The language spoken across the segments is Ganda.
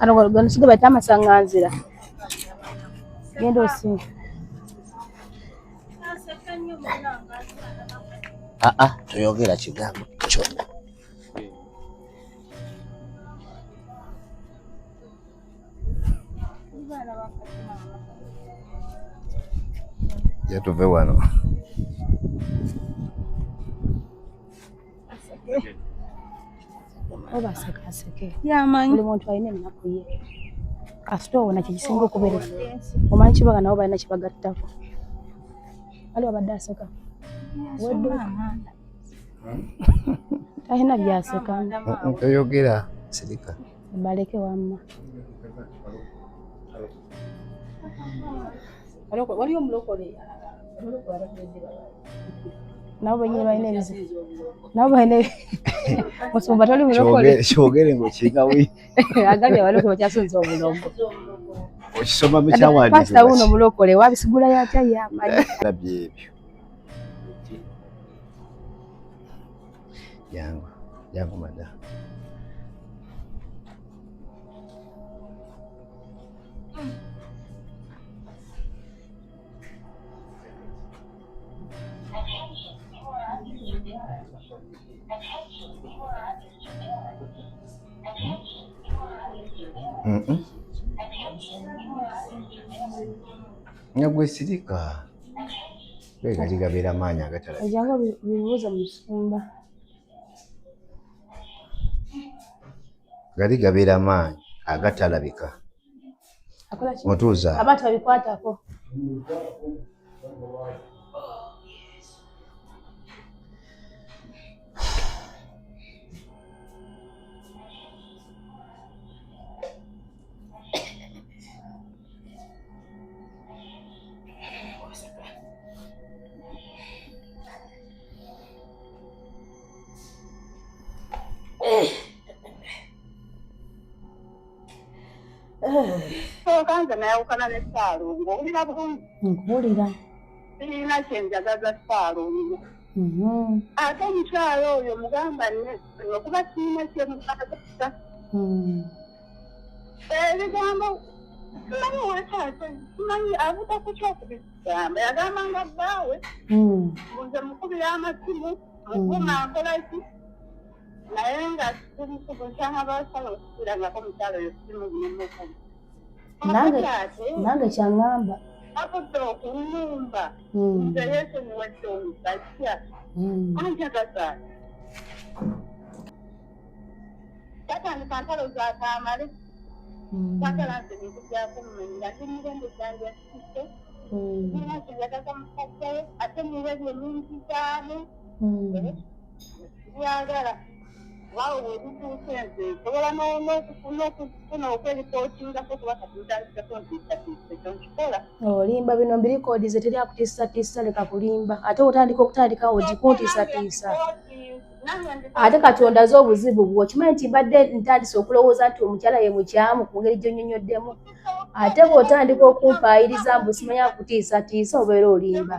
Kano gano siga bayita amasanganzira. Genda osinga. Aa, ah, toyogera kigambo kyonna. Ja tuve wano. Oba aseka aseke. Yamanyi. Buli muntu alina ennaku ye. Kasita owona kye kisinga okubeera. Omanyi kibaga nabo balina kibagattako. Ali wabadde aseka. Wedduka. Talina byaseka. Toyogera sirika. Baleke wamma. Waliwo omulokole nabo benyini balina ebizibu nabo balina musumba toli mulokole kyogere ngaokinga wi agambye abalokole bakyasinza obulongo okisoma mu kyawandiikibwa pasita wuno mulokole wabisigula yatya yamanyi labye ebyo jangu jangu madamu Nga gwe sirika begali gabeera maanyi agatalabika. Ojanga bibuuze musumba. Gali gabeera maanyi agatalabika. Mutuuza. Abantu babikwatako. Sooka nze nayawukana ne Ssaalongo owulira bulungi? Nkuwulira. Sirina kye njagaza Ssaalongo. Ate omukyala oyo mugamba nnesonyiwe kuba sirina kye mwagaza. Ebigambo simanyi wetaase simanyi avuga ku ki okubigamba yagambanga bbaawe mbu nze mukubira amasimu muvuma nkola ki naye nga simukubukyanga basala okusirangako omukyala oyo simu nemukuba nange kyaŋŋamba avudde okunumba nze yeesonyiwadde omusajja anjagaza tatandika ntalo zatamale sagala nze bintu byakumumenya ndi mirembe gyange nsise nina kyenjagaza musajjawe ate niwe byemunzizaamu Byagala waawo webituuse nze nsobola n'okufuna okweripootingako kuba kati ntandikako ntiisatiisa ekyo nkikola. Olimba bino mbirikoodize teri akutiisatiisa leka kulimba ate otandika okutandika ogikuntiisatiisa ate kati ondaze obuzibu bwo okimanyi nti mbadde ntandise okulowooza nti omukyala ye mukyamu ku ngeri gy'onnyonnyoddemu ate bw'otandika okumpaayiriza mbu simanya kutiisatiisa obeera olimba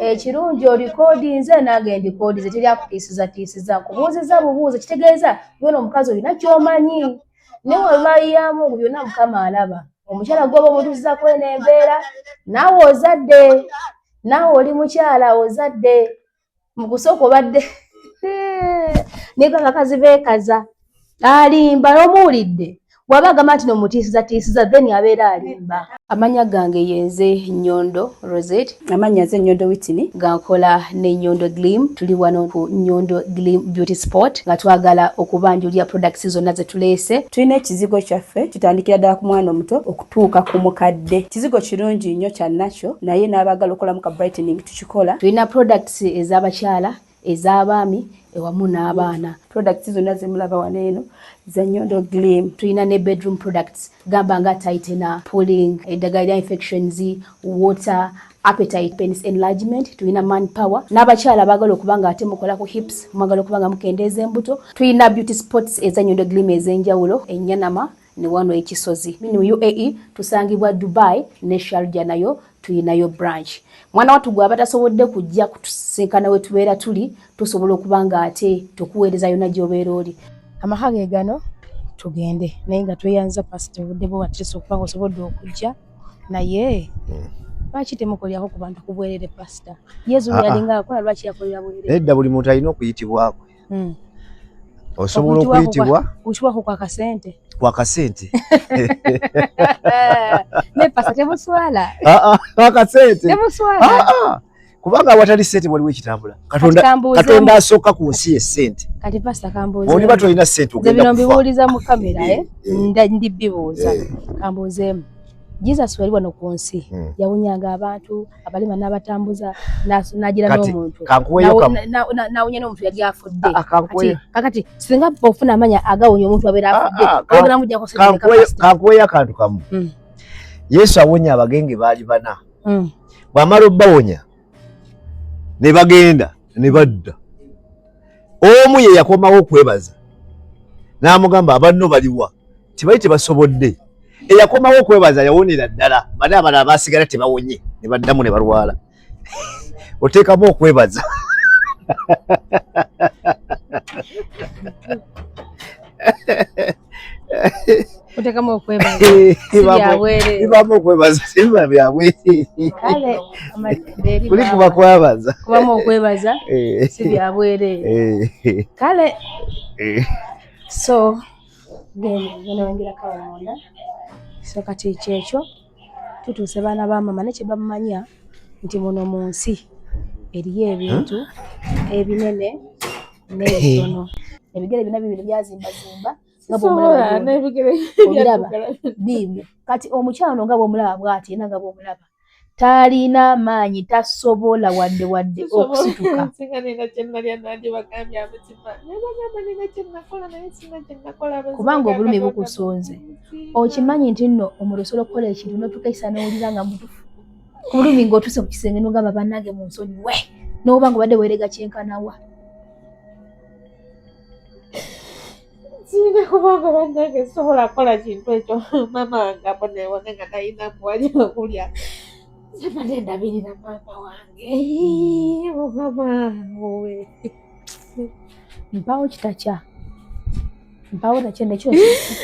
ekirungi olikoodinze nange ndikoodize teri akutiisizatiisiza nkubuuziza bubuuzi kitegeeza yona omukazi olina kyomanyi naye webayiyamu byonna mukama alaba omukyala gwoba omutuuzizako eno embeera naawe ozadde naawe oli mukyala ozadde mu kusooka obadde naye abakazi beekaza alimba n'omuwulidde bw'aba agamba nti nomutiisizatiisiza then abeera alimba. Amanya gange yenze Nyondo Rosette. Amanya nze Nyondo Whitney. Nga nkola ne Nyondo Gleam. Tuli wano ku Nyondo Gleam Beauty Spot nga twagala okubanjulira products zonna ze tuleese. Tulina ekizigo kyaffe kitandikira ddala ku mwana omuto okutuuka ku mukadde. Kizigo kirungi nnyo kya nakyo naye n'abaagala okukolamu ka brightening tukikola. Tulina products ez'abakyala, ez'abaami ewamu n'abaana. Products zonna zemulaba wano eno za Nyondo Gleam. Tulina ne bedroom products gamba nga tightener, pulling, eddagala lya infections, water, appetite, penis enlargement, tulina man power n'abakyala abaagala okuba nga ate mukola ku hips, mwagala okuba nga mukendeeza embuto. Tulina beauty spots eza Nyondo Gleam ez'enjawulo, enyanama ne wano ekisozi. Mu UAE tusangibwa Dubai ne Sharjah nayo tulinayo branch. Mwana wattu gwe aba tasobodde kujja kutusisinkana we tubeera tuli, tusobola okuba nga ate tukuweereza yonna gy'obeera oli. Amaka ge gano Tugende naye nga tweyanza pasita obudde bwo watese okuba nga osobodde okujja naye lwaki temukolerako ku bantu ku bwerere pasita? Yezu Ah, ah. yalinga akola, lwaki yakolera bwerere? Nedda, buli muntu alina okuyitibwakwe. Osobola Okuyitibwako okuyitibwa okuyitibwako kwa kasente. Kwa kasente. Ne pasita temuswala? Ah, ah, kwa kasente. Temuswala? Ah, ah. Kubanga awatali sente waliwo ekitambula. Katonda, Kambuuzeemu. Katonda asooka ku nsi ye sente. Kati pasita kambuuzeemu. Oliba tolina sente Nze ogenda bino kufa. mbibuuliza mu kamera, eh? Eh, eh. Ndi bibuuza. Kambuuzeemu, Jesus wali wano ku nsi yawunyanga abantu abalema n'abatambuza, n'agira Kati, n'omuntu kankuweeyo Nawunya n'omuntu yali afudde. Ah, ah, kankuweeyo. Kakati singa ofuna amanya agawunya omuntu abeera Ah, afudde, ah, oyagala mujjako sente meka, pastor? Kankuweeyo akantu kamu. Yesu awonya abagenge baali bana. Bw'amala obbawonya ne bagenda ne badda, omu ye yakomawo okwebaza n'amugamba, abanno baliwa? Tibali tebasobodde. Eyakomawo okwebaza yawonera ddala, bane abalala basigala tebawonye ne baddamu ne balwala. Oteekamu okwebaza. Oteekamu okwebaza si byabwereere. Bibamu okwebaza, sibiba byabwereere. Kale amadde eri Kuli maama. kuba kwabaza. Kubamu okwebaza si byabwereere. Kale so genda wengirako awo munda. So kati kyekyo, tutuuse baana ba mama, naye kyebamumanya nti muno mu nsi eriyo ebintu ebinene n'ebitono. Ebigere byonna bibino byazimbazimba nga Sisobola bw'omulaba n'ebigere Obiraba? byaddugala. Biibyo. Kati omukyala ono nga bw'omulaba bw'ati, era nga bw'omulaba talina maanyi, tasobola wadde wadde okusituka. Singa nina kye nalya nandibagambye amazima, nebagamba nina kye nakola, naye sina kye nakola. Amazima Kubanga ga obulumi Katonda bukusunze. bunsiima. Okimanyi nti nno omuntu osobola okukola ekintu n'otuuka ekisa n'owulira nga mutufu ku bulumi, ng'otuuse ku kisenge n'ogamba, bannange munsonyiwe, n'oba nga obadde weerega kyenkanawa. Sirina, kubanga bannange sobola kukola kintu ekyo. Maama wange abonebone nga talina muwali okulya, nze ndabirira maama wange. Mukama owe. Mpaawo kitakya, mpaawo nakyo nekyo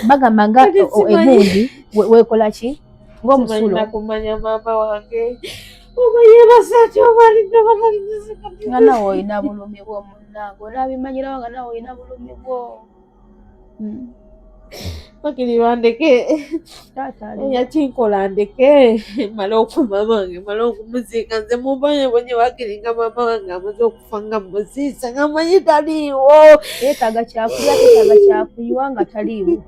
bagamba nga Kati simanyi. egundi weekola ki ng'omusulo. Simanyi kumanya maama wange oba yeebase atya oba alidde oba talidde. Nga nawe olina bulumi bwo munnange, onaabimanyirawo nga nawe olina bulumi bwo. Bakiri bandeke. Taata ali Yakinkola ndeke male maama wange male okumuziika. Nze mubonyebonye wakiri nga maama wange amaze okufa nga muziisa nga manyi taliiwo. Yeetaaga kyakulya, teetaaga kyakunywa nga taliiwo.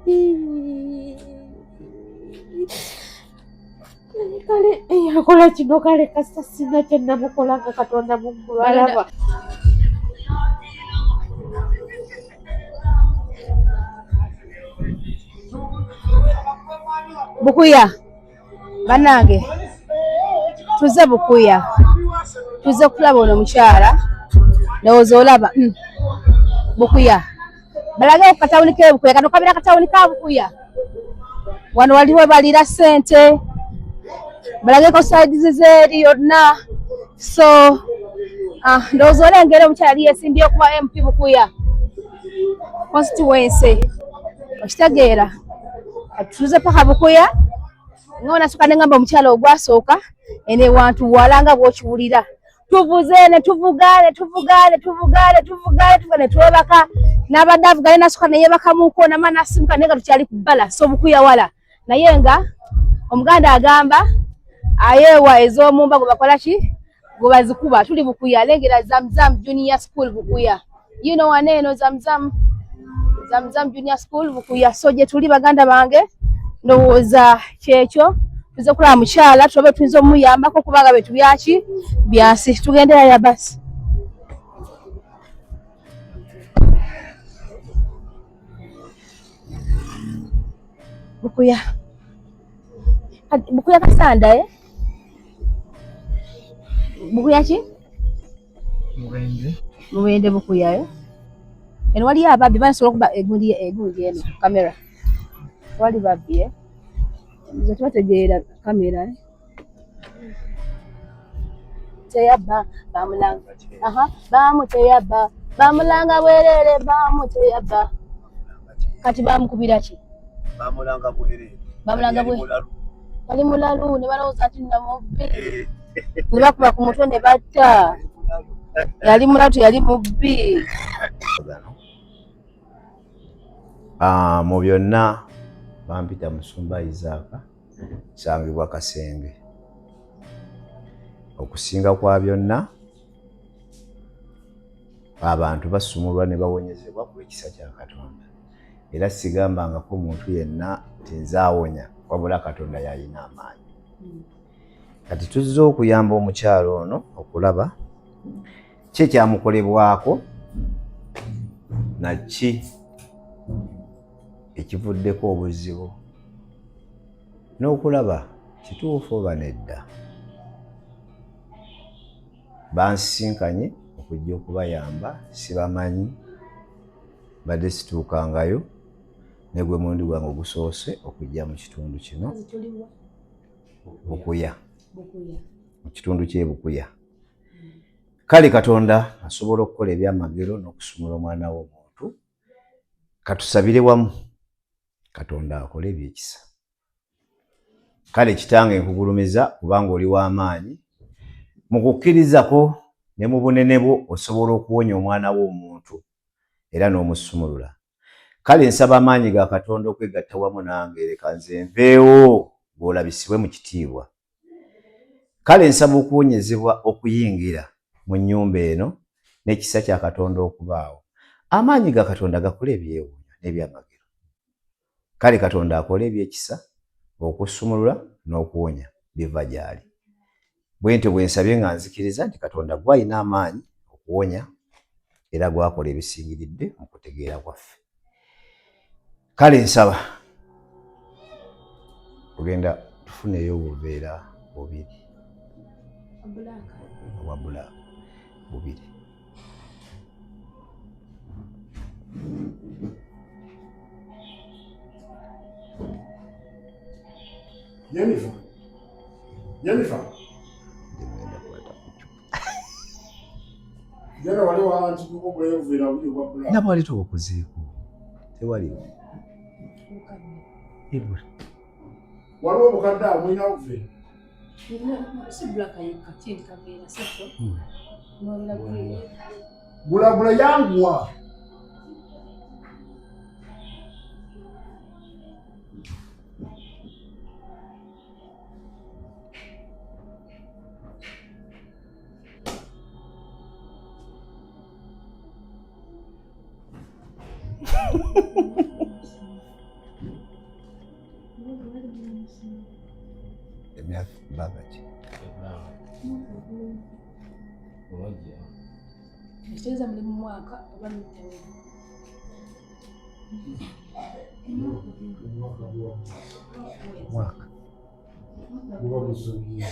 Kale yakola kino, kale kasita sina kye namukola nga Katonda muggulu alaba. Bukuya bannange, tuze Bukuya, tuze kulaba ono mukyala. Ndowooza olaba. Bukuya balage ku katawuni ke Bukuya. Kano kabeera katawuni ka Bukuya. Wano waliwo balira ssente, balageko sides zeeri yonna. So ndowooza olengera omukyala ali yesimbye okuba MP Bukuya constituency, okitegeera? Kati tuze paka Bukuya nga onasooka nengamba omukyala ogwasooka eno ewantu wala nga bw'okiwulira. Tuvuze ne tuvuga ne tuvuga ne tuvuga ne tuvuga ne tuvuga ne twebaka, n'abadde avuga ne nasooka neyebakamuko nama nasimuka, naye nga tukyali ku bbala. So Bukuya wala, naye nga Omuganda agamba ayeewa ez'omumba gwe bakola ki gwe bazikuba. Tuli Bukuya, lengera Zamzam Junior School Bukuya, you know, wane eno Zamzam, Zamzam Junior School Bukuya. So gye tuli baganda bange, ndowooza kyekyo. Tuze kulaba mukyala, tulabe tuyinza omuyambako kubanga betu byaki byansi. Tugendera ya basi. Bukuya. Bukuya Kasanda, eh? Bukuya ki? Mubende. Mubende Bukuya, eh? Eno waliyo ababbi, basobola okuba egundi egundi eno kamera. Wali babbi, eh? Nze tubategeera kamera, eh? Teyabba bamulanga. Aha, bamu teyabba bamulanga bwerere, bamu teyabba. Kati bamukubira ki? Bamulanga bwerere. Bamulanga bwe. Yali mulalu ne balowooza nti namubbi. Ne bakuba ku mutwe ne batta. Yali mulalu yali mubbi. Ah, mu byonna bampita Musumba Isaaka nsangibwa Kasenge. Okusinga kwa byonna abantu basumulwa ne bawonyezebwa ku lw'ekisa kya Katonda. Era sigambangako muntu yenna nti nze awonya, wabula Katonda y'alina amaanyi. Kati tuzze okuyamba omukyalo ono okulaba ki ekyamukolebwako naki ekivuddeko obuzibu n'okulaba kituufu oba nedda. Bansisinkanye okujja okubayamba, sibamanyi, mbadde situukangayo ne gwe mulundi gwange ogusoose okujja mu kitundu kino. Bukuya, mu kitundu ky'e Bukuya. Kale Katonda asobola okukola ebyamagero n'okusumula omwana w'omuntu. Katusabire wamu Katonda akole ebyekisa. Kale Kitange nkugulumiza kubanga oli w'amaanyi. Mu kukkiriza kwo ne mu bunene bwo osobola okuwonya omwana w'omuntu era n'omusumulula. Kale nsaba amaanyi ga Katonda okwegatta wamu nange, leka nze nveewo ggwe olabisibwe mu kitiibwa. Kale nsaba okuwonyezebwa okuyingira mu nnyumba eno n'ekisa kya Katonda okubaawo. Amaanyi ga Katonda gakole ebyewuunyo n'ebyamagero. Kale Katonda akole eby'ekisa, okusumulula n'okuwonya biva gy'ali. Bwentyo bwe nsabye nga nzikiriza nti Katonda gw'alina amaanyi okuwonya era gw'akola ebisingiridde mu kutegeera kwaffe. Kale nsaba tugenda tufuneyo obuveera bubiri obwa bulaaka bubiri. Jennifer. Jennifer. Nabo wali tubukuzeeko tewaliwo. Waliwo obukadde awo mulina obuveera. Gula gula yanguwa. Emyaka bbanga ki? Ekitegeeza muli mu mwaka oba mwaka Guba guzubye.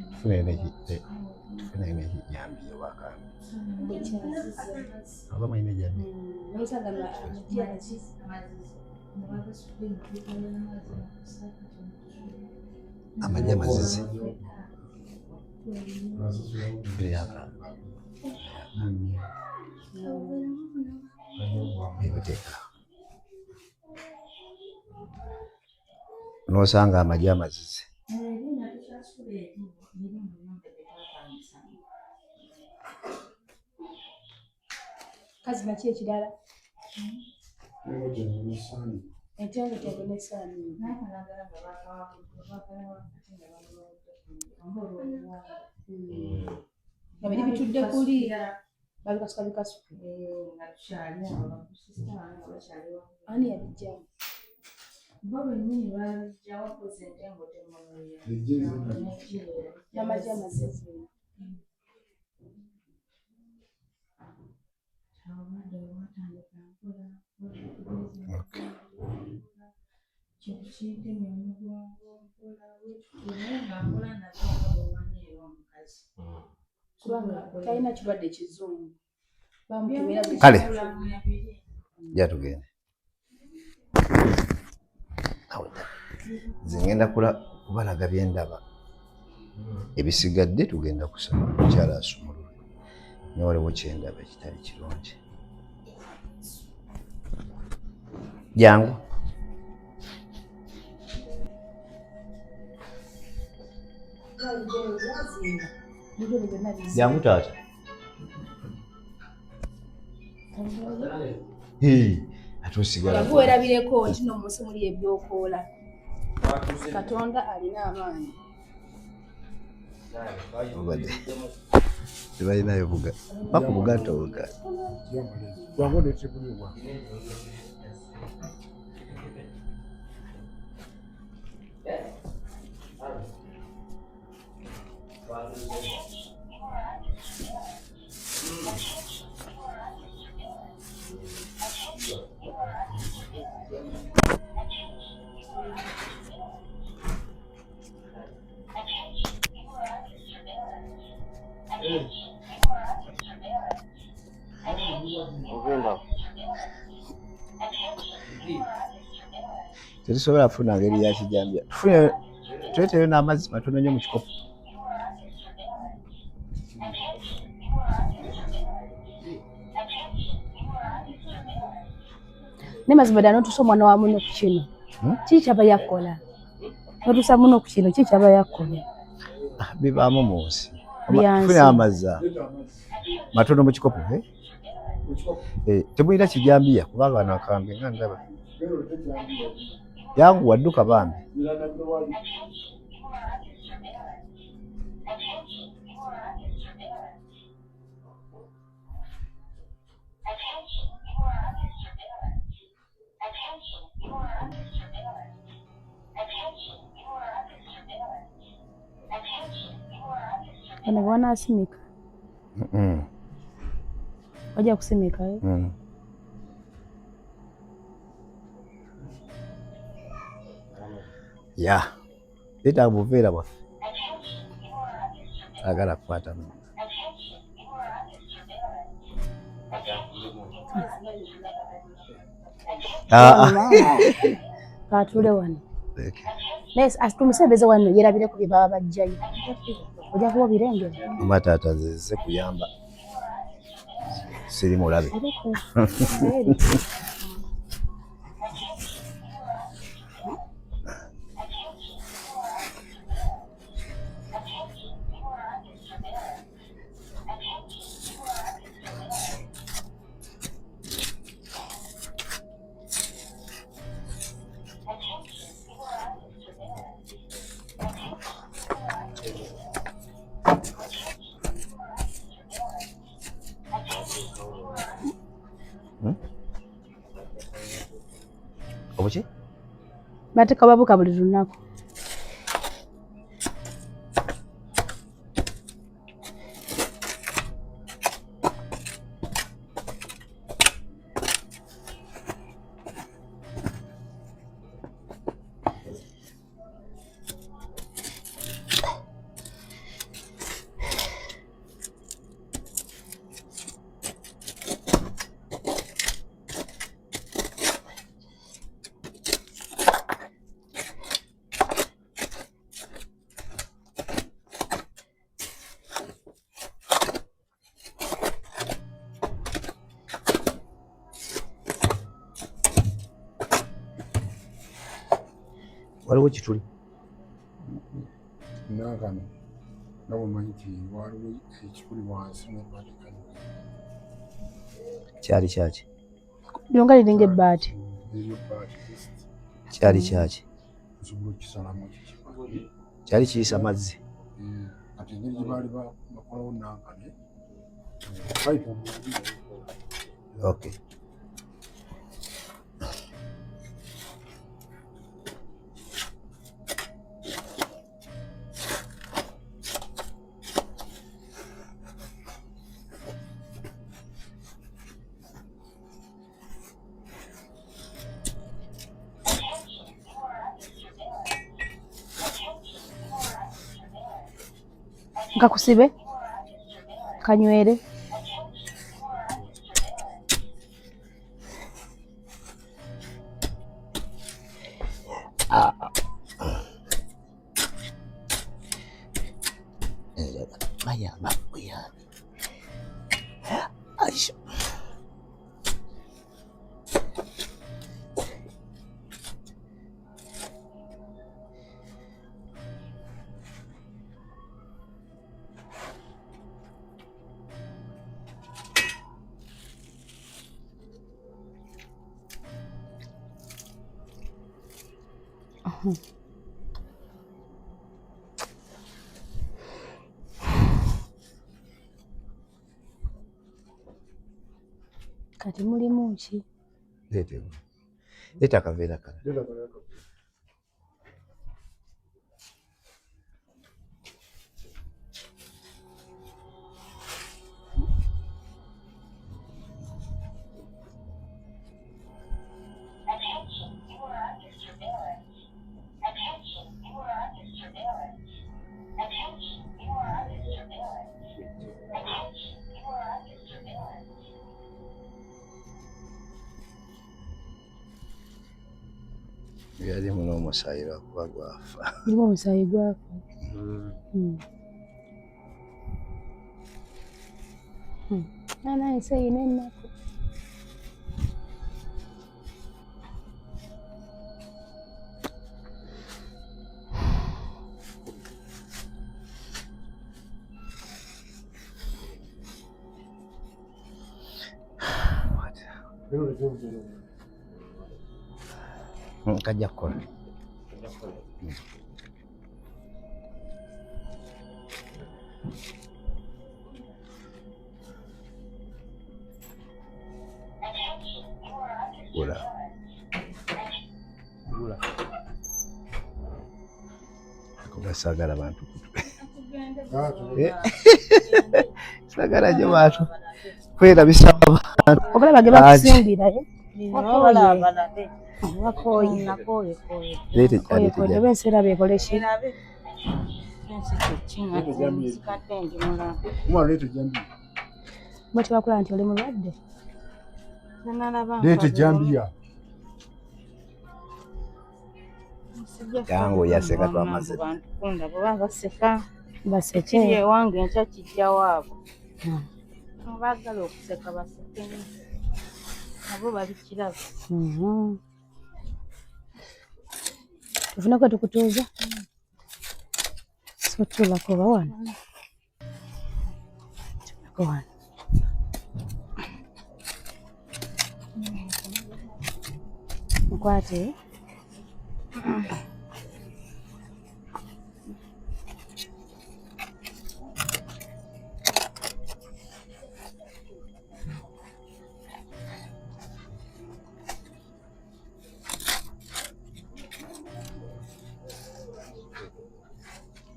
Tufuneyo n'ekijambiya oba akambe. Oba mulina ejjambiya? Amagi amazizi. Ebiteeka. N'osanga amagi amazizi. Kazi naki ekirala? Entengo n'essaani. Nga biri bitudde kuli babikasuka bikasuke. Ani yabijjawo? N'amagi amazizi. Okay. Kubanga talina kirwadde kizungu. Bamukebera Kale. Ja tugende. Awo ddala. Nze ngenda kubalaga bye ndaba. Ebisigadde tugenda kusaba omukyala asumululwe. Naye waliwo kye ndaba ekitali kirungi. Jangu. Jangu taata. Ate osigala werabireko nti no munsi muli ebyokoola. Katonda alina amaanyi. Obadde tebalinayo buga bakubugatta obuga. Tetusobola kufuna ngeri ya kijambiya. Tufune tuleeteyo n'amazzi matono nnyo mu kikopo. Naye mazima ddala n'otuusa omwana wa muno ku kino. Kiki kyaba yakola? N'otuusa muno ku kino, kiki kyaba yakola? Ah, bibaamu mu nsi. Tufune amazzi matono mu kikopo. Eh? Eh, temulina kijambiya kubanga wano akambe nga ndaba. Yangu wadduka bambi. Bano bwanaasimika wajja kusimika eh? Mm. Ya leeta buveera bwaffe agala kukwata Katule wano naye tumusembeze wano yerabireko bye baba bajjayo ojja kuba obirengera. Oba taata nze kuyamba siri mulabe. Obuki? Bateeka babuka buli lunaku. Waliwo kituli Nankano nga bwemanyi nti waliwo ekituli wansi nebatekano. Kyali kyaki? Lyonga liringa ebbaati. Eryo bbaati just Kyali kyaki? Osobola okukisalamu kikiba. Kyali kiyisa mazzi. Kati engeri gye baali bakolawo nankane payipu omulungi. Okay. Nkakusibe kanywere. Bayamba buyambi. Kati mulimu ki? Leeta leeta akaveera kala. Yalimu n'omusaayi lwakuba gwafa. Mulimu omusaayi gwafa. Nana ensi eyina ennaku. Kajja kukola. Gula. Gula. Kuba saagala bantu kutu. Saagala nnyo bantu kwerabisa abantu. Okulaba ge bakusimbira eh? Wakooye. Koye oba ensi eraba ekole ki? Bo tebakulaba nti oli mulwadde? Leeta ejjambiya. Jangu yaseka twamaze. Baseke. Kiri ewange enkya kijja waabwe. Abaagala okuseka baseke nabo balikiraba. Tufuneko tukutuuza. So tuulako oba wano. Tuulako wano. Nkwate.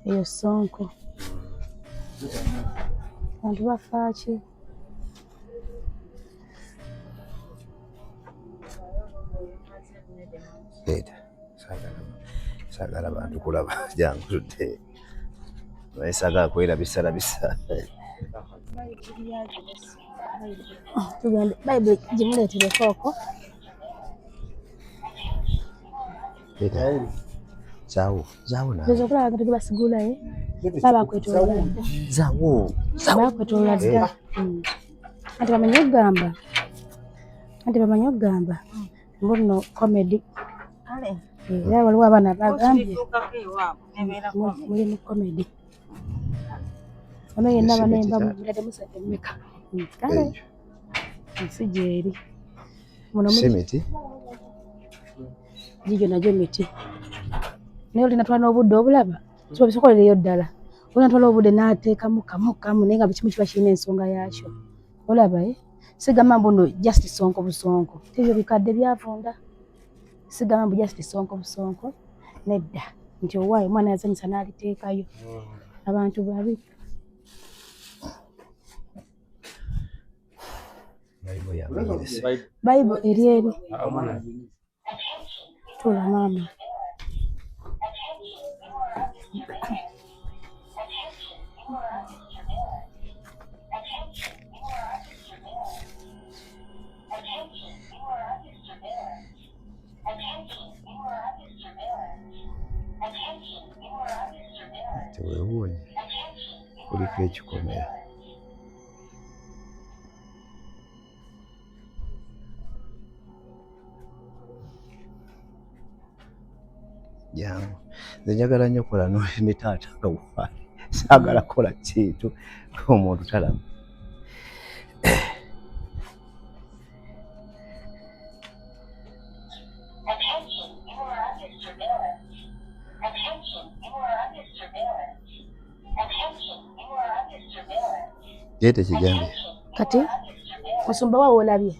Eyo Sonko. Abantu bafa ki? Leeta. Saagala bantu kulaba jangu tudde. Naye saagala kwerabisarabisa. Tugende Bayibuli gimuleetereko okwo. Leeta. Zaawo, zaawo naawe. Oyinza okulaba nga tebasigula eh? Babakwetoloola dda. Zaawo. Bakwetoloola dda. Anti bamanyi okugamba. Anti bamanyi okugamba. Mbu nno comedy. Era waliwo abaana bagambye mulimu comedy. Ono yenna banemba mubulade musajja mmeka. Kale ensi gyeri. Muno Si miti. Gigyo nagyo miti. Naye olinatwala n'obudde obulaba. Kiba bisokolereyo ddala. Olinatwala obudde n'ateekamu kamu kamu naye nga buli kimu kiba kirina ensonga yaakyo. Olaba eh? Sigamba mbu nno just sonko busonko. Ebyo bikadde byavunda. Sigamba mbu just sonko busonko. Nedda. Nti owaayo omwana yazanyisa n'aliteekayo. Abantu babi. Bayibuli eri eri. Tuula maama. Tewewuunye. Kuliko ekikomera. Jangu. Nze njagala nnyo kola ne taata nga waali. Saagala kukola kintu omuntu talaba. Leeta ekijambiya. Kati musumba wawe olabye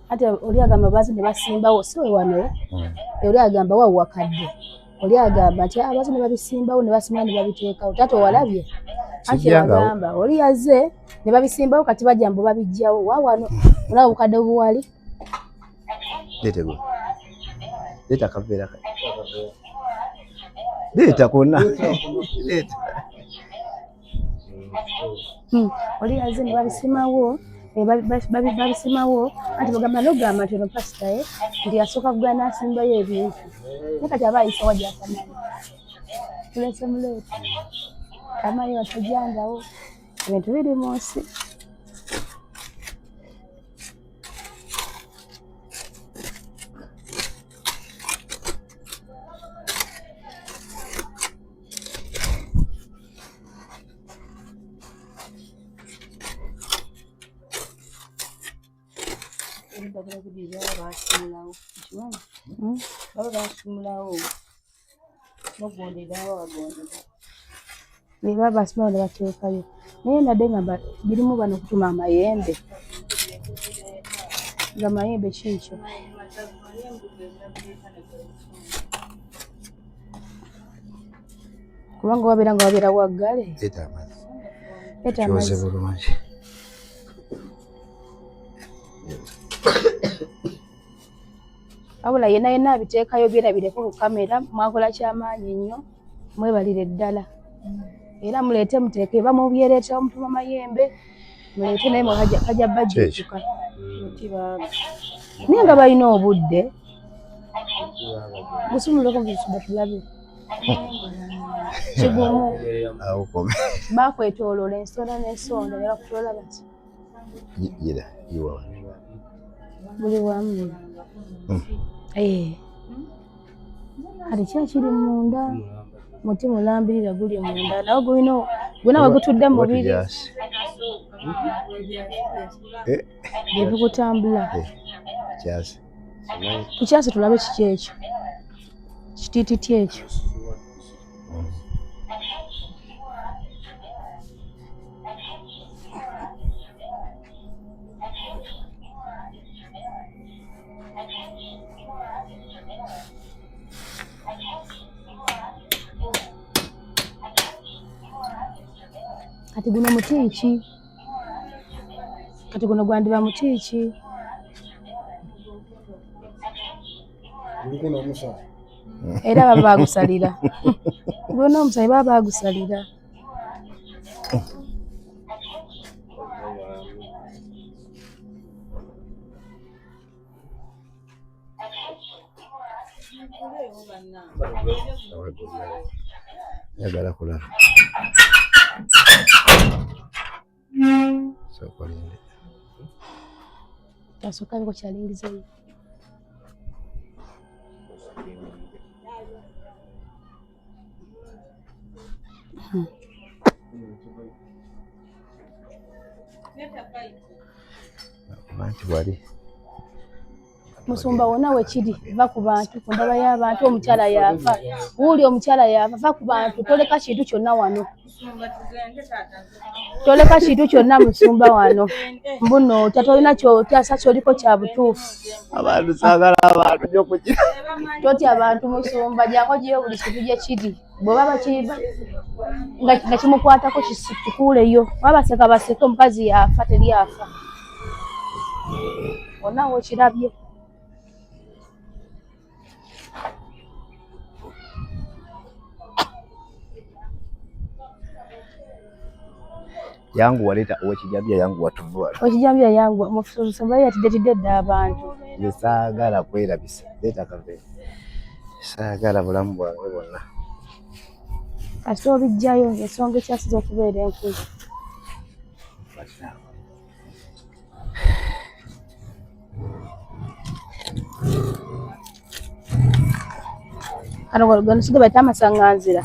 ati oli agamba bazi ne basimbawo si we wano Oli agamba wawe wakadde oli agamba nti abazi ne babisimbawo ne basimba ne babiteekawo taata owalabye anti bagamba oli yazze ne babisimbawo kati bajja mbu babijjawo wa wano olaba obukadde obuwali. Leeta gwe. Leeta akaveera ka. Leeta konna. Leeta. Oli yazze ne babisimawo babisimawo anti bagamba nogamba nti ono pasita ye nti yasooka kugula n'asimbayo ebintu naye kati aba ayisawa gyatamanyi tulese muleeta tamanyi watajangawo ebintu biri mu nsi. Baba basimulawo bagondera bagondera baba basimulawo ne bateekayo naye nadde nga birimu bano okutuma amayembe nga mayembe kiikyo kubanga wabeera nga wabeera waggale. Leeta amazzi. Leeta amazzi. Kyoze bulungi. Wabula yenna yenna abiteekayo byerabireko ku kamera, mwakola kyamaanyi nnyo, mwebalire ddala. Era muleete muteeke eba mubyereetera omutuma mayembe muleete naye kajja bajjuutuka. Naye nga balina obudde musumuleko musumba tulabe kigumu bakwetooloola ensonda n'ensonda ne bakutoola bati buli wamu. Kati ki ekiri munda muti mulambirira guli munda nawe gulina gwona wegutudde mu mubiri byebikutambula tukyase tulabe kiki ekyo kitiititi ekyo. Kati guno muti ki? Kati guno gwandiba muti ki? Guliko n'omusaayi. Era baba bagusalira. Guno omusaayi baba bagusalira. Njagala kulaba. Sooka olinde. Asooka abeko kyalingizayo. Anti wali Musumba wonna wekiri va ku bantu ku ndaba y'abantu omukyala yafa wuuli omukyala yafa va ku bantu toleka kintu kyonna wano toleka kintu kyonna musumba wano mbuno otya tolina kyotyasa kyoliko kya butuufu abantu saagala abantu nyo kugira totya abantu musumba jangu ogiyo buli kintu gye kiri bw'oba bakiba nga kimukwatako kikuuleyo oba baseka baseke omukazi yafa teri afa wonna wokirabye. Yanguwa leeta owekijambiya yanguwa tuve wano. Owekijambiya yanguwa musumba yatidde dda abantu. Nze saagala kwerabisa leeta akaveera. Saagala bulamu bwange bwonna. Kasita obijjayo ensonga ekyasiza okubeera enkulu. Kano gano siga bayita amasaŋŋanzira.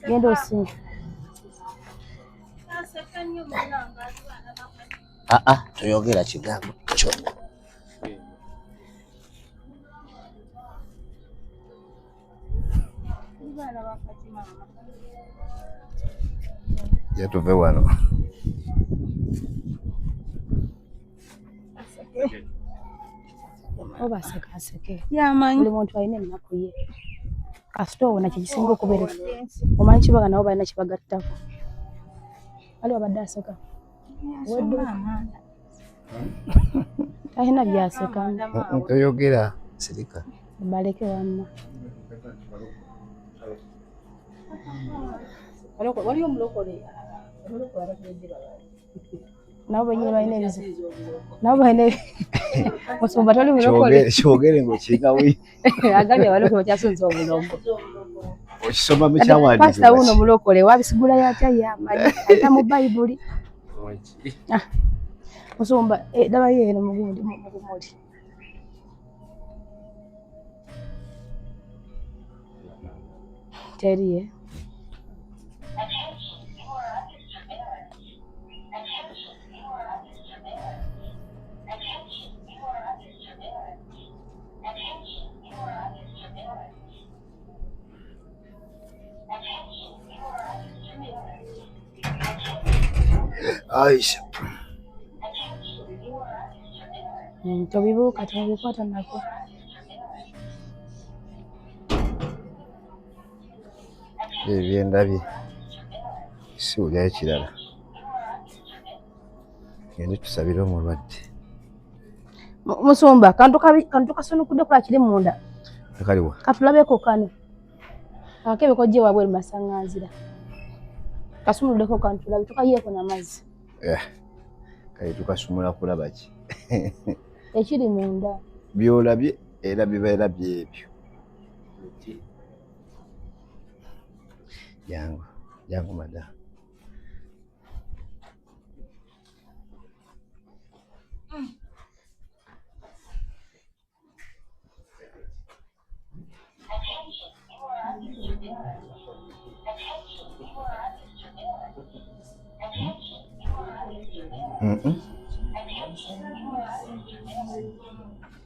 Genda osinga. Aa, toyogera kigambo kyonna. Ja tuve wano. Oba aseka aseke. Buli muntu alina ennaku ye. Kasita owona kye kisinga okubeera. Omanyi kibaga nabo balina kye bagattako. Waliwo abadde aseka. Talina byaseka. Toyogera, sirika. Baleke wamma. Waliwo omulokole omulokole abakiredde babali. Nabo benyini balina ebizibu. Nabo balina musumba toli mulokole. Kyogere ng'okinga wi. Agambye abalokole bakyasunza obulogo. Okisoma mu kyawandiikibwa. Pasita wuno mulokole wabisigula yatya ye amanyi ayita mu Bayibuli. Ah, musumba eh, labayo eno mugundi mugumuli. Teri eh? Aisha. Tobibuuka tobikwata nako. Ebyo byendabye siwulirayo kirala. Gende tusabire omulwadde. Musumba kantu kantu kasunukudde kula kiri munda. Kaliwa. Katulabeko kano. Akakebe kojje wabweru masaŋŋanzira. Kasumuluddeko kantu tulabe tukayiyeeko n'amazzi. Eh, kale tukasumula kulaba ki? Ekiri munda. By'olabye era bibeera byebyo. Jangu, jangu madamu.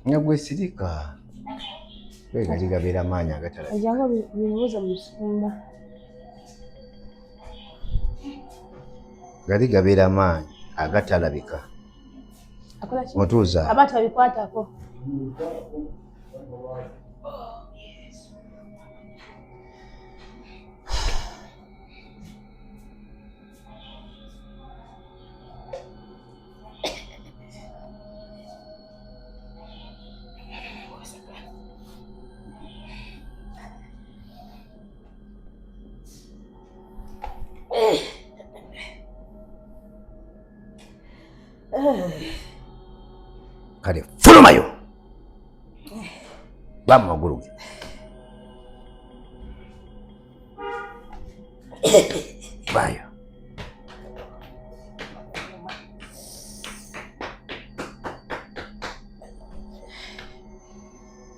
Nga gwe sirika gali gabeera maanyi agatalabika. Ojjangu bibuuze musumba. Gali gabeera maanyi agatalabika. Mutuuza. Aba tabikwatako. Kale fulumayo ba mu magulu ge. Bayo.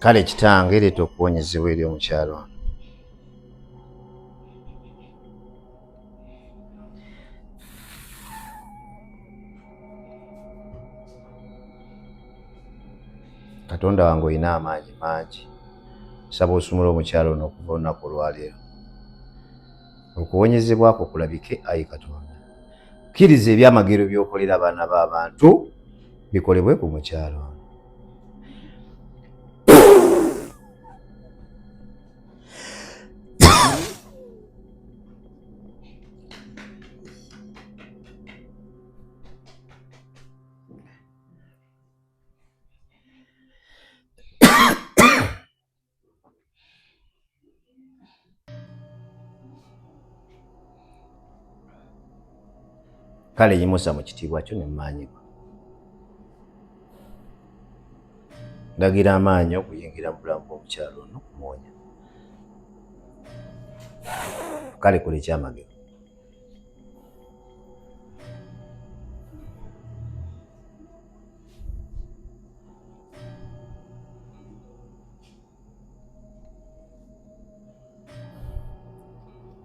Kale kitange leeta okuwonyezebwa eri omukyalo ono. Katonda wange olina amaanyi mangi, nsaba osumule omukyalo ono okuva olunaku olwaleero, okuwonyezebwa kwo kulabike. Ayi Katonda, kkiriza ebyamagero by'okolera abaana b'abantu bikolebwe ku mukyalo ono. Kale yimusa mu kitiibwa kyo ne mu maanyi go. Ndagira amaanyi okuyingira mu bulamu bw'omukyalo ono okumuwonya. Kale kola ekyamagero.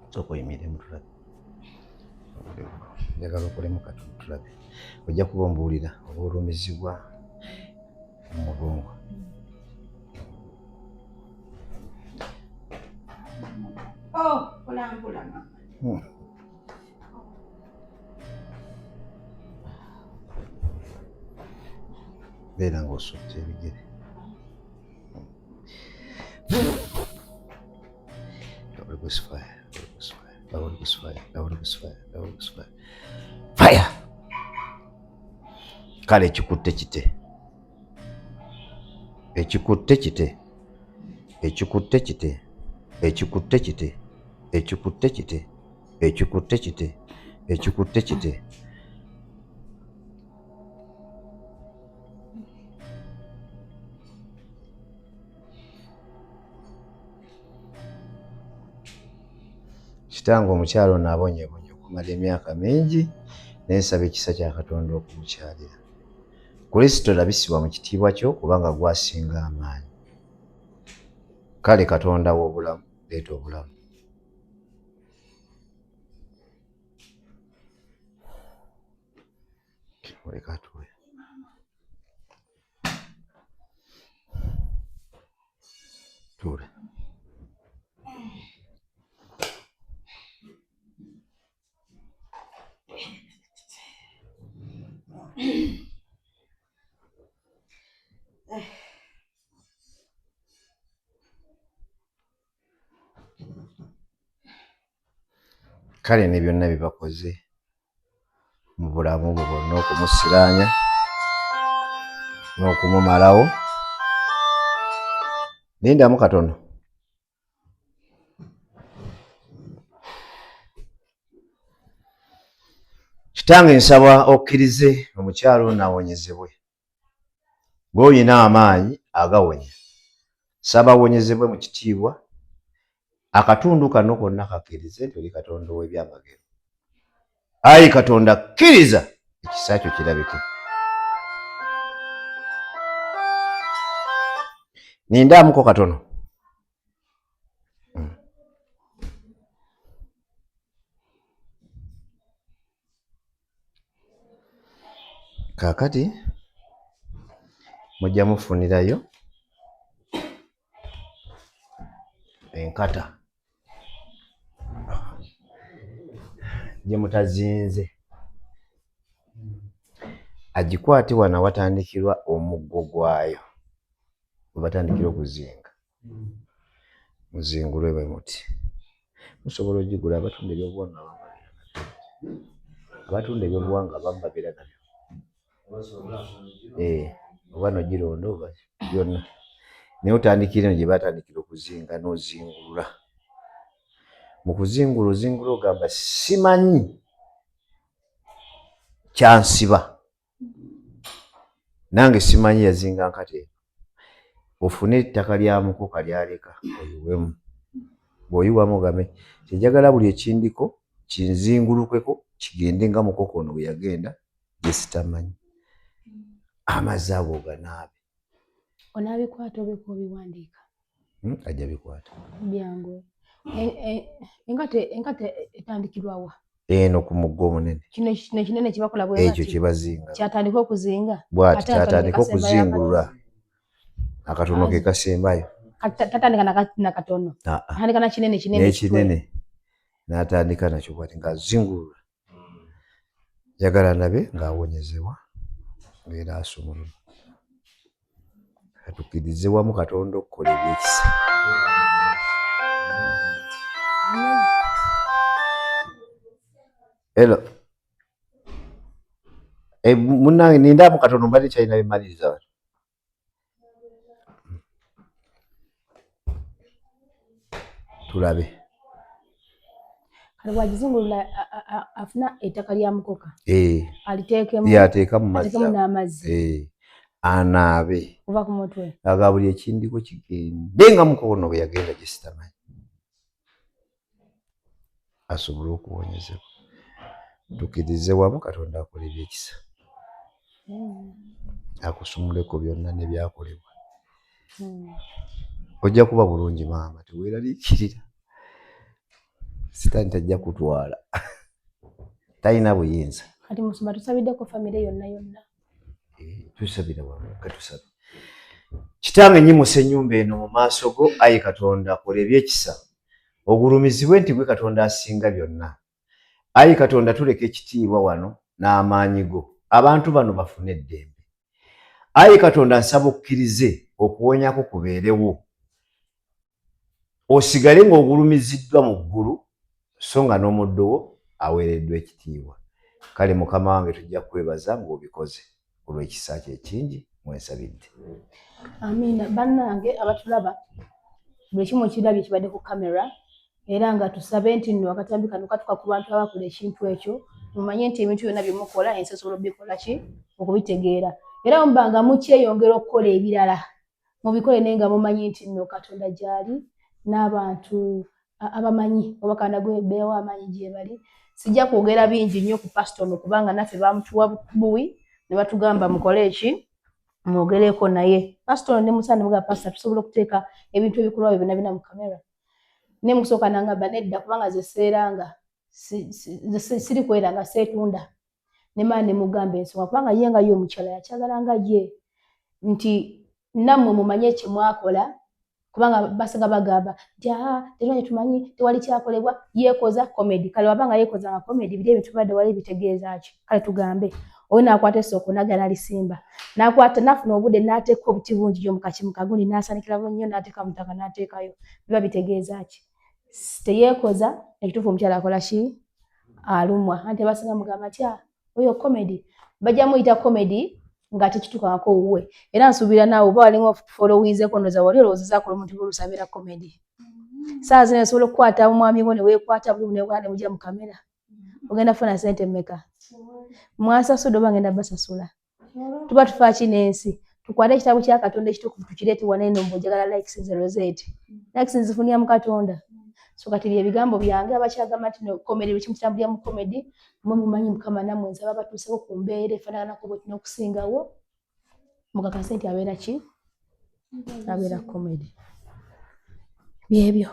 Sooka oyimiremu tulabe. Njagala okolemu katono tulabe. Ojja kuba ombuulira oba olumizibwa mu mugongo. Oh, mpola mpola mama. Beera ng'osutte ebigere. Holy Ghost fire, Holy Ghost fire, Holy Ghost fire, Holy Ghost fire, Holy Ghost fire. Fire! Kale ekikutte kite. Ekikutte kite. Ekikutte kite. Ekikutte kite. Ekikutte kite. Ekikutte kite. Ekikutte kite. Kitange omukyala ono abonyeebonye okumala emyaka mingi, naye nsaba ekisa kya Katonda okumukyalira. Kristo labisibwa mu kitiibwa kyo kubanga gwasinga amaanyi. Kale Katonda w'obulamu, leeta obulamu. Muleke atuule. Tuule. Kale ne byonna bye bakoze mu bulamu bwe bwonna okumusiraanya n'okumumalawo. Lindamu katono. Kitange nsaba okkirize omukyala ono awonyezebwe. Gw'olina amaanyi agawonya. Nsaba awonyezebwe mu kitiibwa. Akatundu kano konna kakkirize nti oli Katonda ow'ebyamagero. Ayi Katonda, kkiriza ekisa kyo kirabike. Nindaamuko katono. Kaakati mujja mufunirayo enkata gye mutazinze agikwate wano awatandikirwa omuggo gwayo we batandikira okuzinga. Muzingulwe bwe muti. Musobola ogigula abatunda ebyobuwangwa abamu babeera nabyo. Abatunda ebyobuwangwa abamu babeera nabyo. Eh, oba nogironda oba byonna. Naye otandikira eno gye batandikira okuzinga n'ozingulula. Mu kuzingula ozingula ogamba simanyi kyansiba. Nange simanyi yazinga nkata eno. Ofune ettaka lya mukoka lyaleka oyiwemu. Bw'oyiwamu ogambe nti njagala buli ekindiko kinzingulukeko kigende nga mukoka ono bwe yagenda gye sitamanyi. Amazzi ago oganaabe. Onaabikwata obeeko obiwandiika? Ajja bikwata. Byangu. Enkata etandikirwa wa? Eno ku mugga omunene. Kino ekinene kye bakola bwe Ekyo kye bazinga. Kyatandika okuzinga? Bw'ati kyatandika okuzingulula. Akatono ke kasembayo. Tatandika na katono. Atandika na kinene kinene. N'ekinene n'atandika nakyo bw'ati ng'azingulula. Njagala ndabe ng'awonyezebwa ng'era asumululwa. Katukkirize wamu Katonda okukola ebyekisa. Hello. Eh, munnange nindaamu katono mbadde kyalina bimaliriza wano. Tulabe. Kale bw'agizungulula afuna ettaka lya mukoka. Eh. Aliteekemu. Yateeka mu mazzi. Ateekemu n'amazzi. Eh. Anaabe. Kuva ku mutwe. Aga buli ekindiko kigende nga mukono bwe yagenda gye sitamanyi. asobole okuwonyezebwa. Tukkirize wamu Katonda akola ebyekisa akusumuleko byonna nebyakolebwa. Ojja kuba bulungi maama, teweeraliikirira. Sitaani tajja kutwala, talina buyinza. Kati musumba tusabiddeko famire yonna yonna. Eh, tusabira wamu katusabe. Kitange nyimusa ennyumba eno mu maaso go, ayi Katonda, kola ebyekisa ogulumizibwe nti gwe Katonda asinga byonna. Ayi Katonda, tuleka ekitiibwa wano n'amaanyi go, abantu bano bafune eddembe. Ayi Katonda, nsaba okkirize okuwonyako kubeerewo, osigale ng'ogulumiziddwa mu ggulu so nga n'omuddu wo aweereddwa ekitiibwa. Kale Mukama wange tujja kukwebaza ng'obikoze olw'ekisa kyo ekingi mwensabidde. Amiina. Bannange abatulaba buli kimu kirabye kibadde ku kamera era nga tusabe nti nno akatambi kano katuka ku bantu abakola ekintu ekyo mumanye nti ebintu byonna byemukola ensi esobola obikola ki okubitegeera era muba nga mukyeyongera okukola ebirala mubikole naye nga mumanyi nti nno Katonda gyali n'abantu abamanyi oba Katonda gwe beewa amaanyi gyebali. Sijja kwogera bingi nnyo ku pasita ono kubanga naffe bamutuwa buwi ne batugamba mukole eki mwogereko naye pasita ono ne musa ne mugamba pasita tusobola okuteeka ebintu ebikolwa bye byonna byonna mu kamera ne musooka nangamba nedda kubanga ze seeranga siri kweranga seetunda ne mala ne mugamba ensonga kubanga ye nga ye omukyala yakyagala nga ye nti nammwe mumanye kye mwakola kubanga basinga bagamba nti aa tetwanye tumanyi tewali kyakolebwa yeekoza comedy kale waba nga yeekoza nga comedy biri ebintu bibadde wali bitegeeza ki kale tugambe oyo n'akwata essooko nagala nalisimba n'akwata n'afuna obudde n'ateeka obuti bungi gyo mukakimu kagundi n'asanikira nnyo n'ateeka mu ttaka n'ateekayo biba bitegeeza ki teyeekoza ekituufu omukyala akola ki alumwa anti abasinga mugamba nti ah, oyo comedy bajja muyita comedy nga tekitukangako wuwe era nsuubira naawe oba walinga followinzeko ndoza wali olowoozezaako omuntu boluusi abeera comedy mm. saa zino osobola okukwata omwami wo neweekwata buli newekwata nemujja mu kamera mm. ogenda kufuna sente mmeka mwasasudde oba ngenda basasula tuba tufa ki n'ensi tukwate ekitabo kya Katonda ekitukuvu tukireete wano eno mbu njagala likes nze Rosette likes nzifunira mu Katonda so kati bye bigambo byange abakyagamba nti no comedy buli kimu kitambulira mu comedy mwe mumanyi Mukama nammwe nsaba batuuseko ku mbeera efaanaganako bweti n'okusingawo mukakase nti abeera ki abeera comedy byebyo.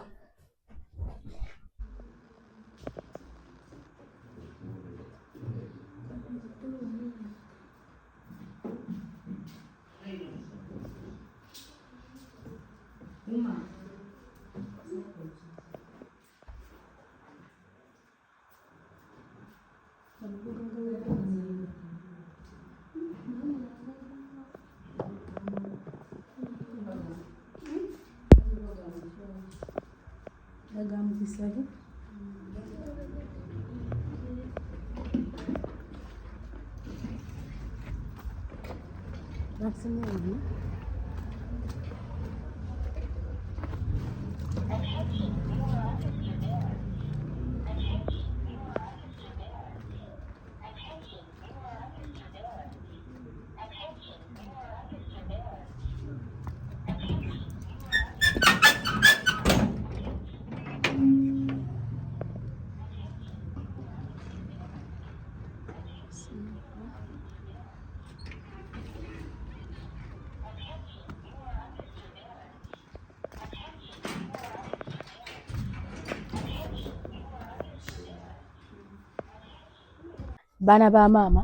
Baana ba maama,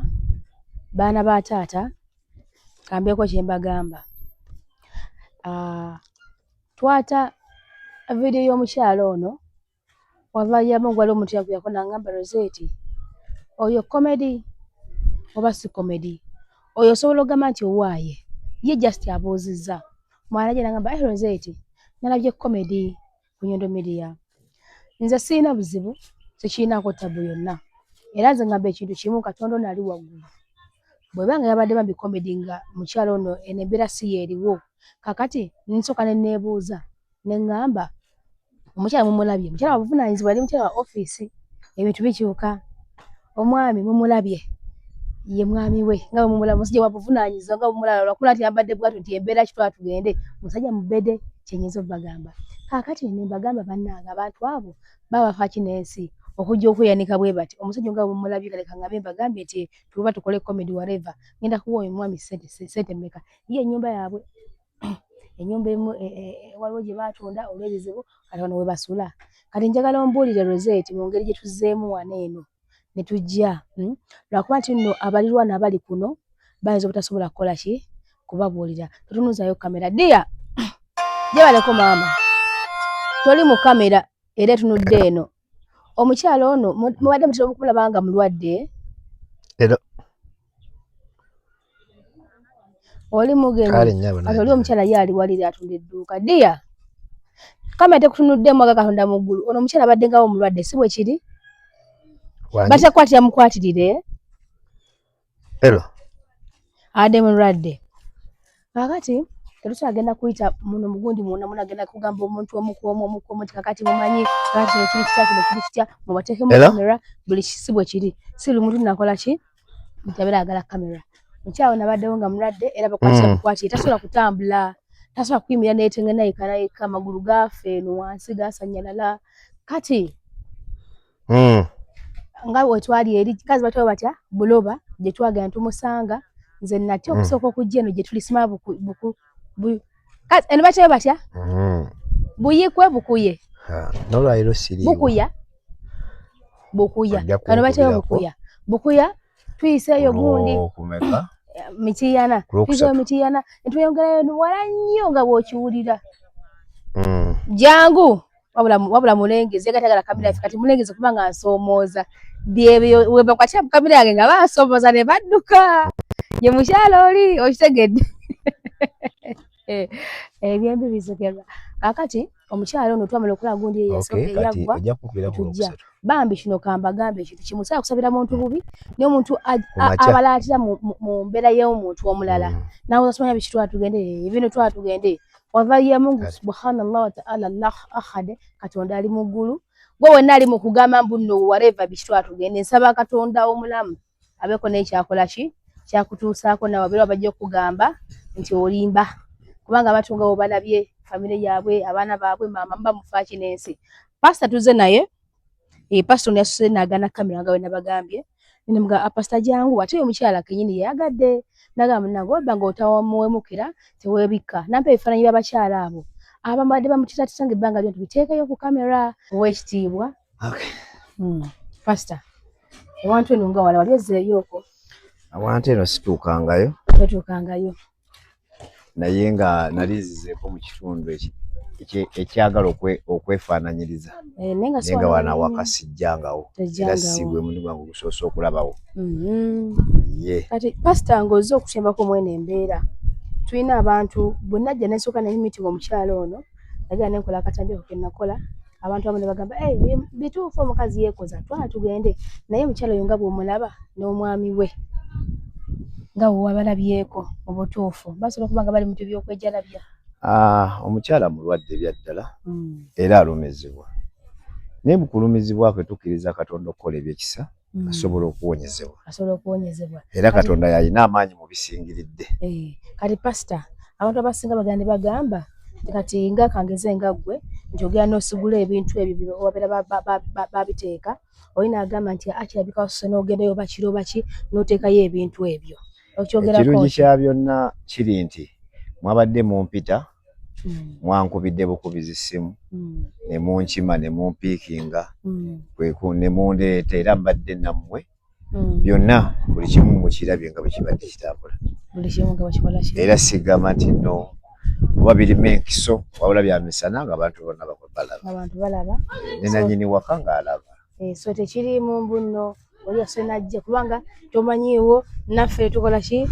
baana ba taata, kambeeko kye mbagamba. Ah, twata vidiyo y'omukyala ono wavayamu waliwo omuntu yankubirako nangamba Rosette oyo comedy oba si comedy oyo osobola okugamba nti owaaye ye just abuuzizza mwana gye nangamba eh Rosette nalabye comedy ku Nyondo Media nze sirina buzibu sikirinako tabu yonna era nze ngamba ekintu kimu Katonda ono ali waggulu bweba nga yabadde bambi comedy nga mukyala ono eno embeera si yeeriwo kakati nsooka ne neebuuza ne ŋŋamba omukyala mumulabye mukyala wabuvunaanyizibwa yali mukyala wa ofiisi ebintu bikyuka omwami mumulabye ye mwami we nga bwemumulaba musajja wabuvunaanyizibwa nga bwemulaba lwakuba nti yambadde bwatyo nti embeera kitwala tugende musajja mubede kyenyinza obagamba kaakati ne mbagamba bannange abantu abo baba bafa ki n'ensi Okujja okweyanika bwe bati omusajja nga bwemulabye kale kangambe mbagambye nti tuba tukole comedy whatever, ngenda kuwa oyo mwami sente sente mmeka? Ye ennyumba yaabwe, ennyumba emu waliwo gye baatunda olw'ebizibu, kati wano we basula. Kati njagala ombuulire Rosette, mu ngeri gye tuzzeemu wano eno ne tujja, Lwakuba nti nno abalirwana abali kuno bayinza obutasobola kukola ki kubabuulira. Totunuzayo kamera dear, gyebaleko maama, toli mu kamera era etunudde eno. Omukyala ono mubadde mutera okumulaba nga mulwadde? Era Oli mugenyi kati oli omukyala ye ali waliri atunda edduuka. Dear, kamera tekutunuddemu aga Katonda mu ggulu. Ono omukyala abadde ngawo omulwadde, si bwe kiri? Batakwatira mukwatirire. Hello. Abadde mulwadde. Kaakati tetukyagenda kuyita muno mugundi mwonna, munagenda kugamba omuntu omu ku omu, omu ku omu nti kakati mumanyi kakati kino kiri kitya, kino kiri kitya, mubateekemu kamera buli si bwe kiri. Si buli muntu nakola ki nti abeera ayagala kamera. Mukyala ono abaddewo nga mulwadde era bakwatira bukwatire, tasobola kutambula, tasobola kuyimirira neetengena yekka nayekka, amagulu gaafa eno wansi gaasanyalala. Kati nga wetwali eri kazi batwayo batya buloba gye twagenda tumusanga, nze natya okusooka okujja eno gye tuli sima buku kazi eno batyayo batya buyikwe bukuye nolwaliro siriiwo bukuya bukuya kano batyayo bukuya bukuya tuyiseeyo gundi Mitiyana, tuyiseeyo Mitiyana netweyongerayo wala nnyo nga bw'okiwulira. Jangu wabula wabula mulengeze yagatagala kamera yaffe, kati mulengeze kubanga nsoomooza byebyo webakwatira mu kamera yange nga bansoomooza ne badduka. Ye mukyala oli okitegedde, ebyembi bisekerwa. Kaakati omukyala ono twamala okulaba gundi eyaggwa tujja. Bambi kino kambagambe ekintu kimu, saala kusabira muntu bubi, naye omuntu abalaatira mu mbeera y'omuntu omulala nawe osimanya biki. Twala tugende ebino, twala tugende wava ya Mungu subhanallah wa ta'ala Allah ahad, Katonda ali mu ggulu. Gwe wenna ali mu kugamba mbu nno whatever biki, twala tugende, nsaba Katonda omulamu abeeko n'ekyakola ki kyakutuusaako, nawe abeera bajja okugamba nti olimba, kubanga abantu nga bwe famire yaabwe, abaana baabwe, maama muba mufaaki n'ensi. Pasita tuze naye, pasita ono yasuse n'agaana kamera nga bwe nabagambye. Nemuga pasita jangu, ate oyo omukyala kenyini yeyagadde nagamba munange oba nga otamuwemukira teweebikka, nampa ebifaananyi by'abakyala abo abambadde bamutiisatiisa nga ebbanga lyo tubiteekeyo ku kamera. Ow'ekitiibwa pasita, ewantu eno nga wala wali ozzeeyo okwo? Awantu eno situukangayo. Totuukangayo. Naye nga nali nzizeeko mu kitundu ekyagala okwefaananyiriza, naye nga wana awaka sijjangawo, era si gwe mulimu gwange ogusoose okulabawo. Ye Kati pasita, ng'ozze okukyembako mwene embeera, tulina abantu bwe najja nesooka ne meeting omukyala ono, nagenda nenkola akatambi ako ke nakola, abantu abamu ne bagamba bituufu omukazi yeekoza, twala tugende. Naye omukyala oyo nga bw'omulaba n'omwami we nga bwewabalabyeko, mu butuufu basobola okuba nga bali mu bintu by'okwejalabya? Omukyala mulwadde ebyaddala era alumizibwa, naye mu kulumizibwa kwe tukkiriza Katonda okukola ebyekisa, asobola okuwonyezebwa. Asobola okuwonyezebwa. Era Katonda yalina amaanyi mu bisingiridde. Kati pasita, abantu abasinga bagenda ne bagamba kati nga kangeze nga ggwe nti ogenda n'osigula ebintu ebyo wabeera babiteeka, oli n'agamba nti akirabika wasuse n'ogendayo oba kiro baki n'oteekayo ebintu ebyo. Ekirungi kya byonna kiri nti mwabadde mumpita, mwankubidde bukubizi ssimu ne munkima ne mumpiikinga ne mundeeta, era mbadde nammwe byonna buli kimu mukirabye nga bwe kibadde kitambula. Era sigamba nti no oba birimu enkiso, wabula bya misana nga abantu bonna balaba, ne nannyini waka ng'alaba. So tekiriimu mbu nno oli yasose najja, kubanga tomanyiiwo naffe tukola ki.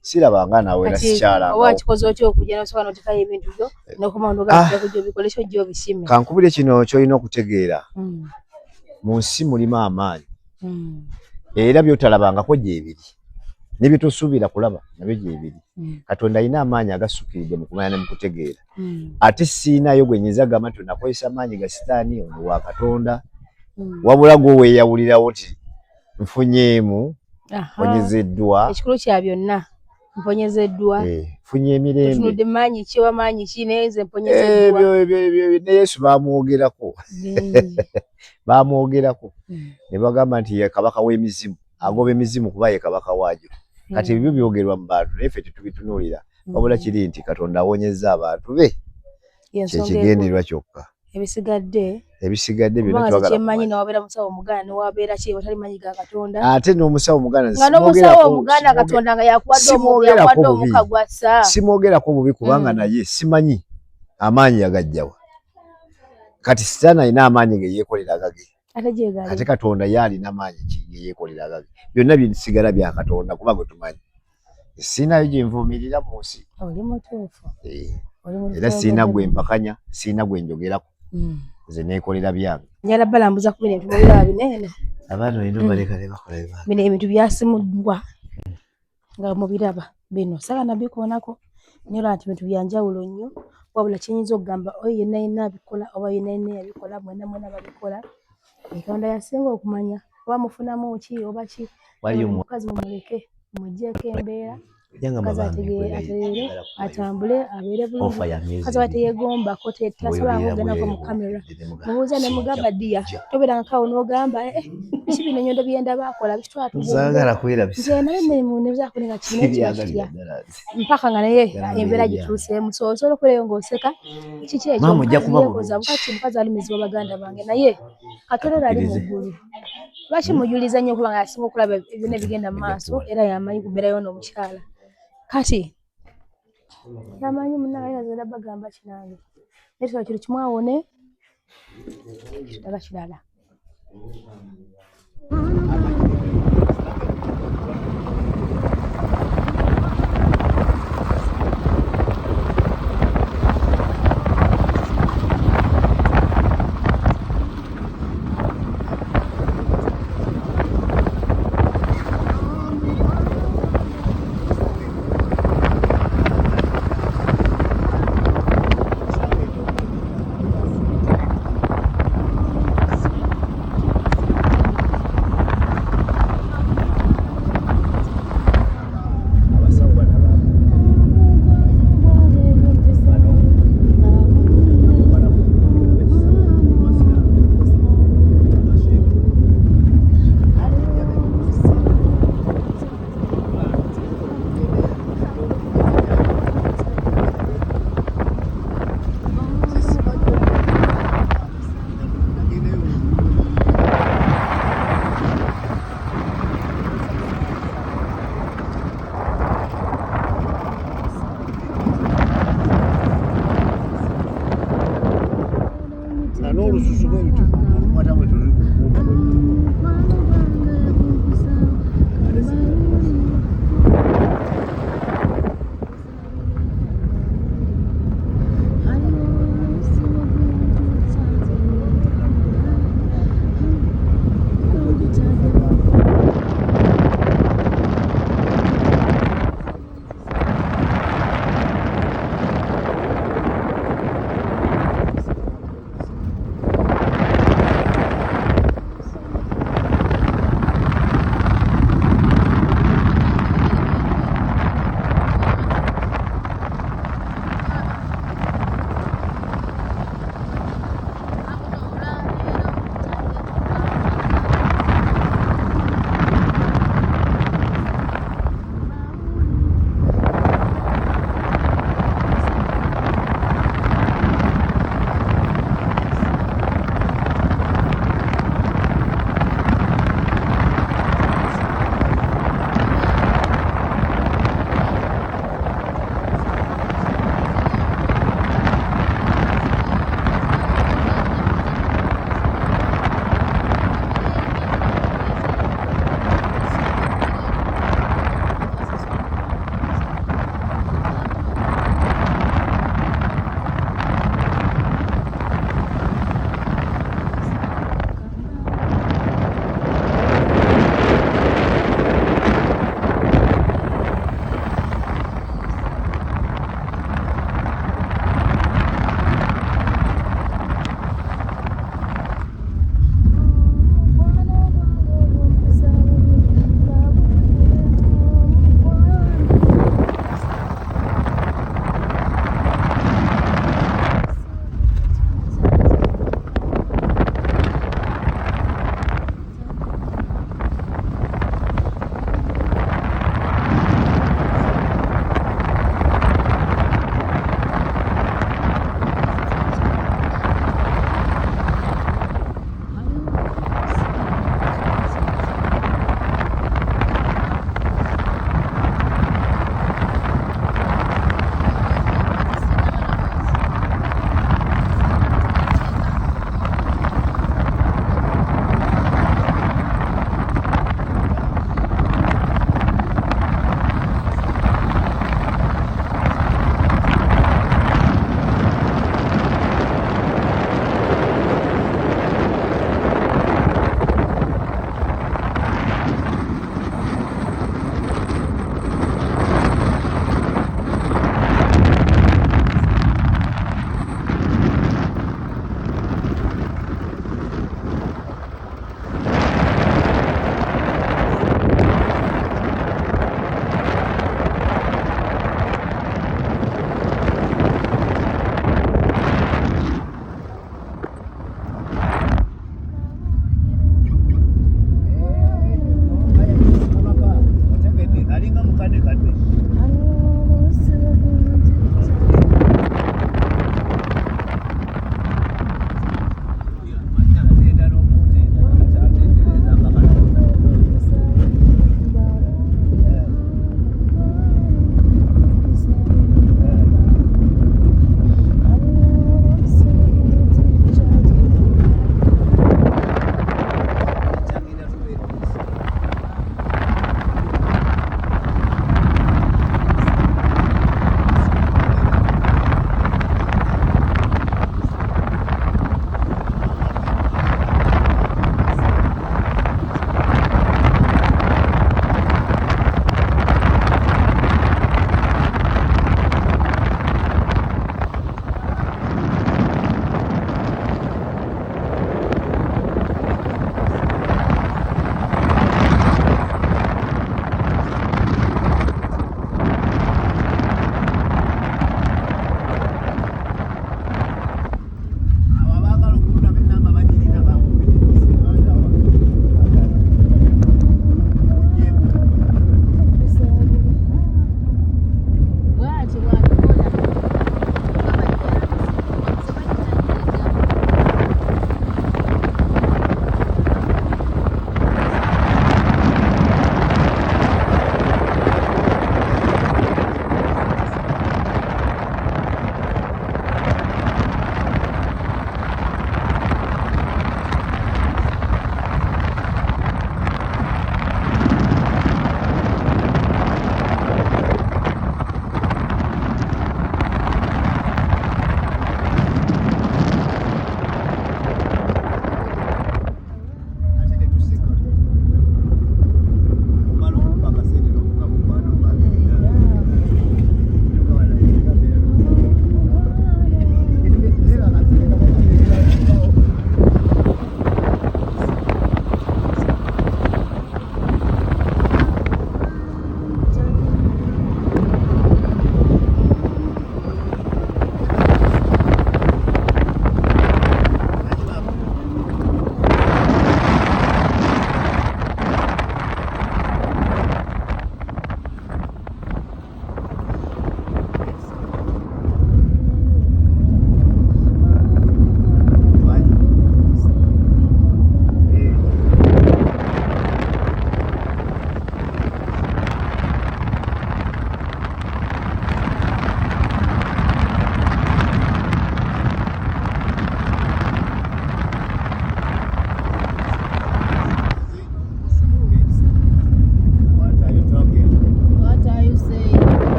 Sirabanga nawe era sikyalanga. Oba kikoze otya okujja nosooka notekayo ebintu byo nokoma nogamba kujja obikole kyo ojja obisime? Kankubire kino kyolina okutegeera, mu nsi mulimu amaanyi, era byotalabangako gyebiri ne byetosuubira kulaba nabyo gyebiri. Katonda alina amaanyi agasukkiridde mu kumanya ne mu kutegeera. Ate siinayo gwe nyinza gamba nti onakozesa amaanyi ga sitaani, ono wa Katonda, wabula gwe weeyawulirawo nti nfunyeemu onyezeddwa. Ekikulu kya byonna. Mponyezeddwa. Eh, funye emirembe. Otunudde maanyi ki oba maanyi ki naye nze mponyezeddwa. Ebyo ebyo ebyo ne Yesu bamwogerako. Bamwogerako. Ne bagamba nti ye kabaka w'emizimu, agoba emizimu kuba ye kabaka waagyo. Kati ebyo byogerwa mu bantu naye ffe tetubitunuulira. Wabula kiri nti Katonda awonyezza abantu be. Kyekigendererwa kyokka. Ebisigadde ebisigadde byonna twagala kyemmanyi newabeera musawo omuganda newabeera ki watali manyi ga Katonda ate n'omusawo omuganda nga n'omusawo omuganda Katonda nga yakuwadde omuka gwassa simwogerako bubi kubanga naye simanyi amaanyi yagajjawa. Kati Sitaani alina amaanyi ge yeekolera agage, ate Katonda ye alina amaanyi ki ge yeekolera agage. Byonna bisigala bya Katonda kuba gwe tumanyi. Sirinayo gye nvumirira mu nsi. Oli mutuufu. Era sirina gwe mpakanya, sirina gwe njogerako. Nze neekolera byange. Njagala balambuza ku bino ebintu mubiraba bino eno. Abaana olina obaleka ne bakola bye baagala. Bino ebintu byasimuddwa nga mubiraba bino saagala na bikoonako naye olaba nti bintu bya njawulo nnyo wabula kye nnyinza okugamba oyo yenna yenna abikola oba yenna yenna eyabikola mwenna mwenna babikola Katonda y'asinga okumanya oba mufunamu ki oba ki. Omukazi mumuleke muggyeko embeera omukazi ategeere atambule abeere bulungi. Omukazi aba teyeegombako tasobola kugendako mu kamera mubuuza ne mugamba ddiya tobeerangako awo n'ogamba biki bino ennyondo bye ndaba akola bikitwala nze naye nebuzaako nga kino kiba kitya mpaka nga naye embeera gituuseemu. So osobola okubeerayo ng'oseka kiki ekyo omukazi yeekoza bukati omukazi alumizibwa baganda bange naye Katonda ali mu ggulu. Lwaki mujuliza nnyo okuba nga yasinga okulaba ebyonna ebigenda mu maaso era yamanyi ku mbeera y'ono omukyala. Kati yamanyi munnange naye nze bagamba ki nange naye tusaba kintu kimu awone kitaba kirala.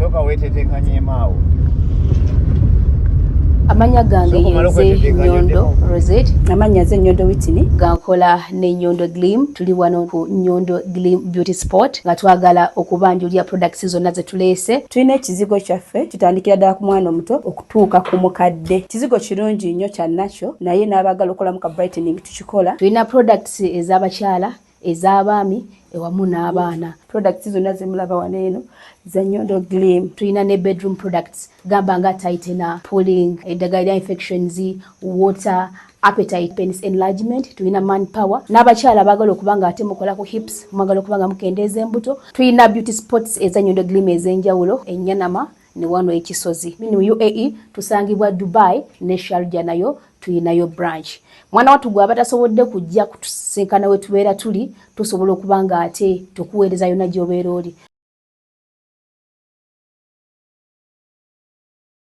Sooka weetetenkanyemu awo. Amanya gange Sooka omale yenze okwetetenkanya Nyondo oddeko. Rosette. Amannya nze Nyondo Whitney. Nga nkola ne Nyondo Gleam. Tuli wano ku Nyondo Gleam Beauty Spot nga twagala okubanjulira products zonna ze tuleese. Tulina ekizigo kyaffe kitandikira ddala ku mwana omuto okutuuka ku mukadde. Kizigo kirungi nnyo kya nakyo naye n'abaagala okukolamu ka brightening tukikola. Tulina products ez'abakyala, ez'abaami ewamu n'abaana. Products zonna zemulaba wano eno za Nyondo Gleam. Tulina ne bedroom products gamba nga tightener, pulling, eddagala lya infections, water, appetite, penis enlargement, tulina manpower n'abakyala abaagala okuba nga ate mukola ku hips, mwagala okuba nga mukendeeza embuto. Tulina beauty spots eza Nyondo Gleam ez'enjawulo enyanama ne wano ekisozi. Mu UAE tusangibwa Dubai ne Sharjah nayo tulinayo branch. Mwana wattu gwe abatasobodde kujja kutusisinkana we tubeera tuli, tusobola okuba nga ate tukuweereza yonna gy'obeera oli.